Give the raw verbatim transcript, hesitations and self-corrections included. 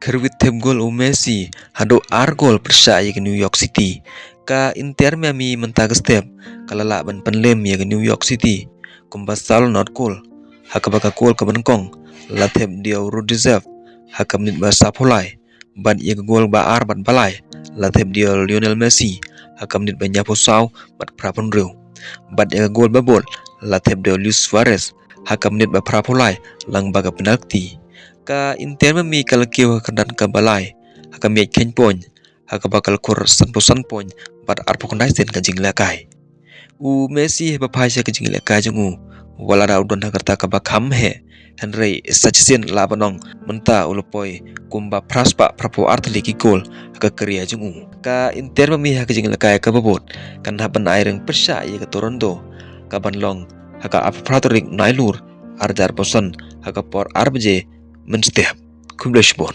Kyrwit thep gol u Messi haduh ar gol pyrshah ïa ka New York City. Ka Inter Miami mynta ka step ka la lah ban pynlem ïa ka New York City kumba saw la not gol, ha kaba ka gol kaba nyngkong la thep da u Rudi Zep ha ka minit ba saphew lai, bad ïa ka gol ba ar bad ba lai la thep da u Lionel Messi ha ka minit ba hynñiewphew saw bad phra phew hynriew, bad ïa ka gol ba bud la thep da u Luis Suarez ha ka minit ba phra phew lai lang ba ka penalti. Ka Inter Miami ka la kiew ha ka kyrdan kaba lai ha ka miej kheiñ point, ha kaba ka la khur sanphew san point bad arphew khyndai sien ka jinglehkai. U Messi haba phai sha ka jinglehkai jong u, wat la da u don ha ka rta kaba kham heh, hynrei sa shisien lah ban ong mynta u la poi kumba phra spah phra phew ar tylli ki gol ha ka career jong u. Ka Inter Miami ha ka jinglehkai kaba bud kan hap ban ai ring pyrshah ïa ka Toronto, kaban long ha ka arphew phra tarik Nailur ar hajar arphew san ha ka por ar baje mynstep. Khublei shibun.